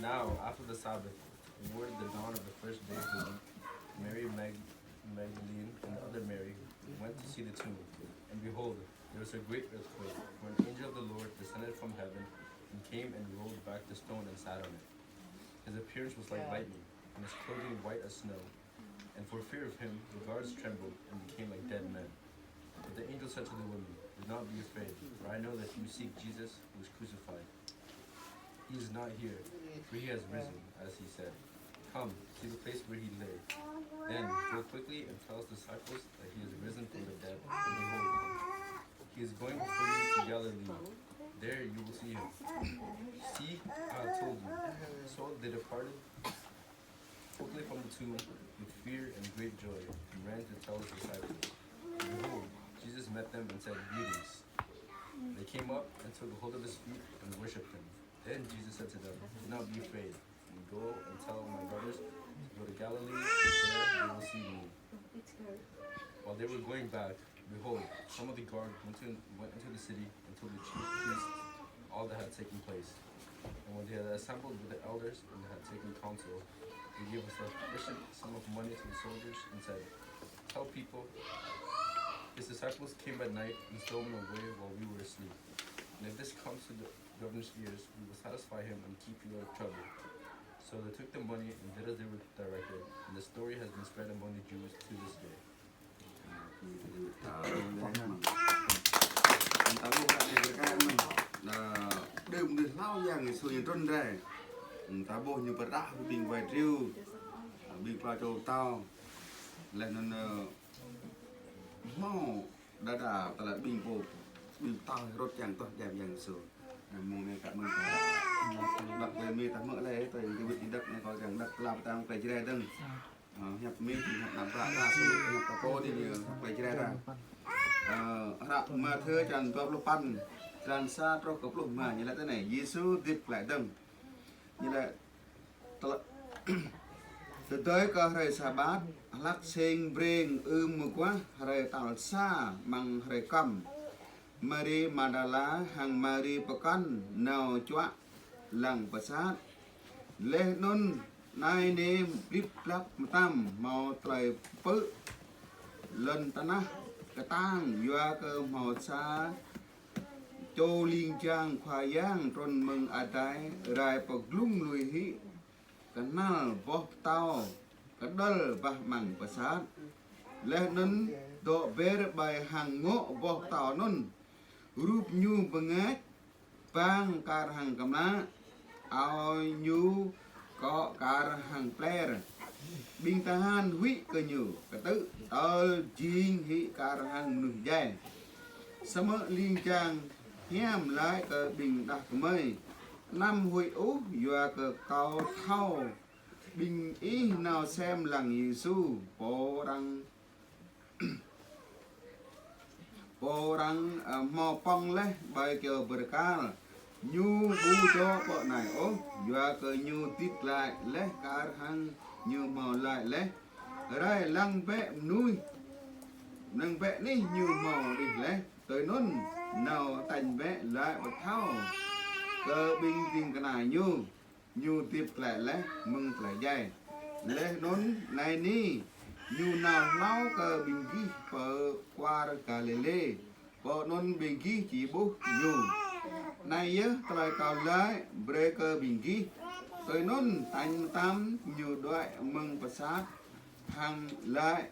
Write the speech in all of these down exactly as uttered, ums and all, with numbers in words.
Now, after the Sabbath, toward the dawn of the first day of the week, Mary Mag- Magdalene and the other Mary went to see the tomb. And behold, there was a great earthquake, for an angel of the Lord descended from heaven and came and rolled back the stone and sat on it. His appearance was like lightning, and his clothing white as snow. And for fear of him, the guards trembled and became like dead men. But the angel said to the women, "Do not be afraid, for I know that you seek Jesus who was crucified. He is not here, for he has risen, as he said. Come, see the place where he lay. Then go quickly and tell his disciples that he has risen from the dead. And behold, he is going before you to Galilee. There you will see him." "See, I have told you." So they departed quickly from the tomb with fear and great joy, and ran to tell his disciples. And behold, Jesus met them and said, "Greetings." They came up and took hold of his feet and worshipped him. Then Jesus said to them, "Do not be afraid. And go and tell my brothers to go to Galilee, and there they will see me." While they were going back, behold, some of the guard went, to, went into the city and told the chief priests all that had taken place. And when they had assembled with the elders and had taken counsel, they gave a sufficient sum of money to the soldiers and said, "Tell people, his disciples came by night and stole him away while we were asleep. And if this comes to the governor's ears, we will satisfy him and keep you out of trouble." So they took the money and did as they were directed, and the story has been spread among the Jews to this day. Ñu pơrơđah ƀing wai triu, ƀing plơi čô pơtao. Laih anŭn, ơ, hmâo đơđa tơlơi ƀing pô, ƀing pơtao Hêrôd kiăng tuh djai Yang Yêsu. Anŭn mơ̆ng anai kơ mơ̆ng ta. Ƀă tơlơi mơ̆ ta hmư̆ laih, tơlơi Dawid đăk anai kâo kiăng đăk tơlơi pơtao tơlơi Jrai dơ̆ng. Ơ, hiăp mơ̆, hiăp ană ƀă, ta sơmư̆, hiăp ta pô anai ñu, tơlơi Jrai ta. Ơ, hră Mathiơ črăn dua pluh păn, črăn sa truh kơ pluh rơma, ñu laĭ tui anai: Yêsu hơdip glaĭ dơ̆ng. Ñu laĭ tơl-, tơdơi kơ hrơi Sabat, hlak sing breng ưm mơguah hrơi tal sa amăng hrơi kơm, Mari Magdala hăng Mari pơkŏn nao čuă lăng pơsat. Laih anŭn anai nê blip blap mơtam hmâo tơlơi pơ̆ lŏn tơnah kơtang yua kơ hmâo sa čô ling jang Khua Yang trŭn mơ̆ng adai rai pơglŭng lui hĭ kơnăl boh pơtâo kơđŏl bah amăng pơsat. Laih anŭn dŏ ber ƀơi hăng ngŏ boh pơtâo anŭn. Rup ñu bơngač bang kar hăng kơmlă, ao ñu kŏ kar hăng pler. Ƀing tơhan huĭ kơ ñu, kơtư̆ tơl jing hĭ kar hăng mơnuih djai. Samơ̆ ling jang hiam laĭ kơ ƀing đah kơmơi: Anăm huĭ ôh, yua kơ kâo thâo ƀing ih nao sem lăng Yêsu, pô arăng pô arăng, ơ, hmâo pŏng laih ƀơi kơyâo bơrkal. Ñu ƀu dŏ pơ anai ôh, yua kơ ñu hơdip glaĭ laih kar hăng ñu hmâo laĭ laih. Rai lăng bĕ mơnuih, lăng bĕ anih ñu hmâo đih laih. Tui anŭn nao tañ bĕ laĭ pơthâo kơ ƀing ding kơna ñu, ñu hơdip glaĭ laih mơ̆ng tơlơi djai. Laih anŭn anai nê, ñu nao hlâo kơ ƀing gih pơ kwar Galilê, pơ anŭn ƀing gih či ƀuh ñu. Anai yơh tơlơi kâo laĭ brơi kơ ƀing gih. Tui anŭn tañ mơtam ñu đuaĭ mơ̆ng pơsat hăng laĭ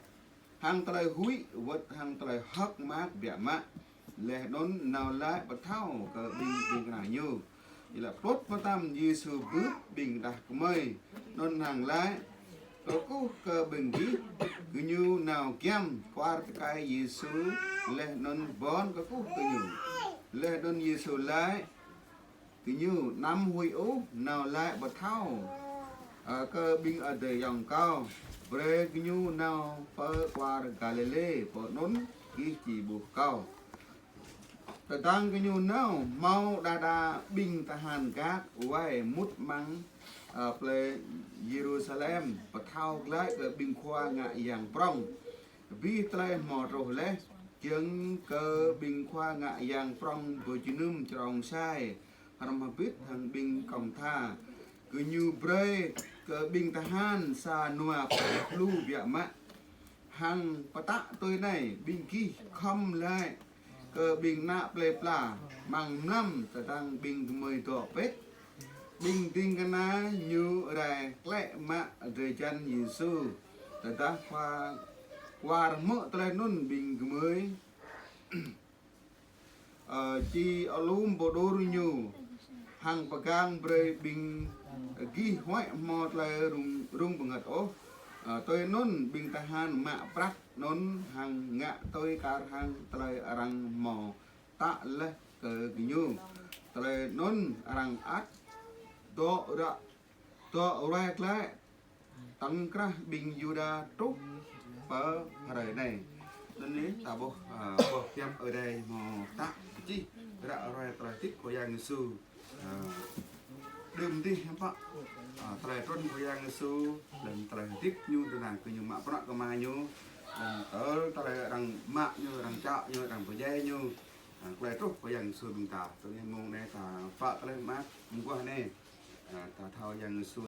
hăng tơlơi huĭ wơ̆t hăng tơlơi hơ̆k mơak biă mă. Laih anŭn nao laĭ pơthâo kơ ƀing ding kơna ñu. Ñu laĭ pơƀut mơtam Yêsu bưp ƀing đah kơmơi anŭn hăng laĭ: Kơkuh kơ ƀing gih, gơñu nao giăm kwar tơkai Yêsu laih anŭn ƀon kơkuh kơ ñu. Laih anŭn Yêsu laĭ kơ ñu: Anăm huĭ ôh, nao laĭ pơthâo, ơ, kơ ƀing adơi ayŏng kâo, brơi gơñu nao pơ kwar Galilê, pơ anŭn gih či ƀuh kâo. Tơdang gơñu nao, hmâo đơđa ƀing tơhan gak wai mŭt amăng, ơ, plơi Yêrusalem pơthâo glaĭ kơ ƀing khua ngă yang prŏng abih tơlơi hmâo truh laih, giŏng kơ ƀing khua ngă yang prŏng pơjơnum črông sai hrŏm hơbĭt hăng ƀing kŏng tha. Gơñu brơi kơ ƀing tơhan sa nua pơhlu biă mă. Hăng pơtă tui anai, ƀing gih khŏm laĭ kơ ƀing ană plơi pla, amăng mlam tơdang ƀing gơmơi dŏ pĭt. Ƀing ding kơna ñu rai klĕ mă drơi jan Yêsu, tơdah khua, khua rơmơ̆ tơlơi anŭn ƀing gơmơi, ơ, či alum pơđur ñu, hăng pơgang brơi ƀing gih huăi hmâo tơlơi rŭng, rŭng bơngăt ôh. Ơ, tui anŭn ƀing tơhan mă prăk anŭn hăng ngă tui kar hăng tơlơi arăng hmâo tă laih kơ gơñu. Tơlơi anŭn arăng ăt dŏ ră, dŏ ruai glaĭ tơ̆ng krah ƀing Yuđa truh pơ hrơi anai. Anŭn yơh ta ƀuh, ơ, boh hiăp Ơi Adai hmâo tă čih ră ruai tơlơi hơdip Khua Yang Yêsu. Ơ, đưm dih hiư̆m pă, ơ, tơlơi trŭn Khua Yang Yêsu, lơ̆m tơlơi hơdip ñu, tơdang kơ ñu mă bruă kơ Ama ñu, lơ̆m tơl tơlơi arăng mă ñu, arăng čă ñu, arăng pơdjai ñu. Ơ, tơlơi truh Khua Yang Yêsu ƀing ta, tơlơi mông anai ta pă tơlơi mơak mơguah anai. Ơ, ta thâo Yang Yêsu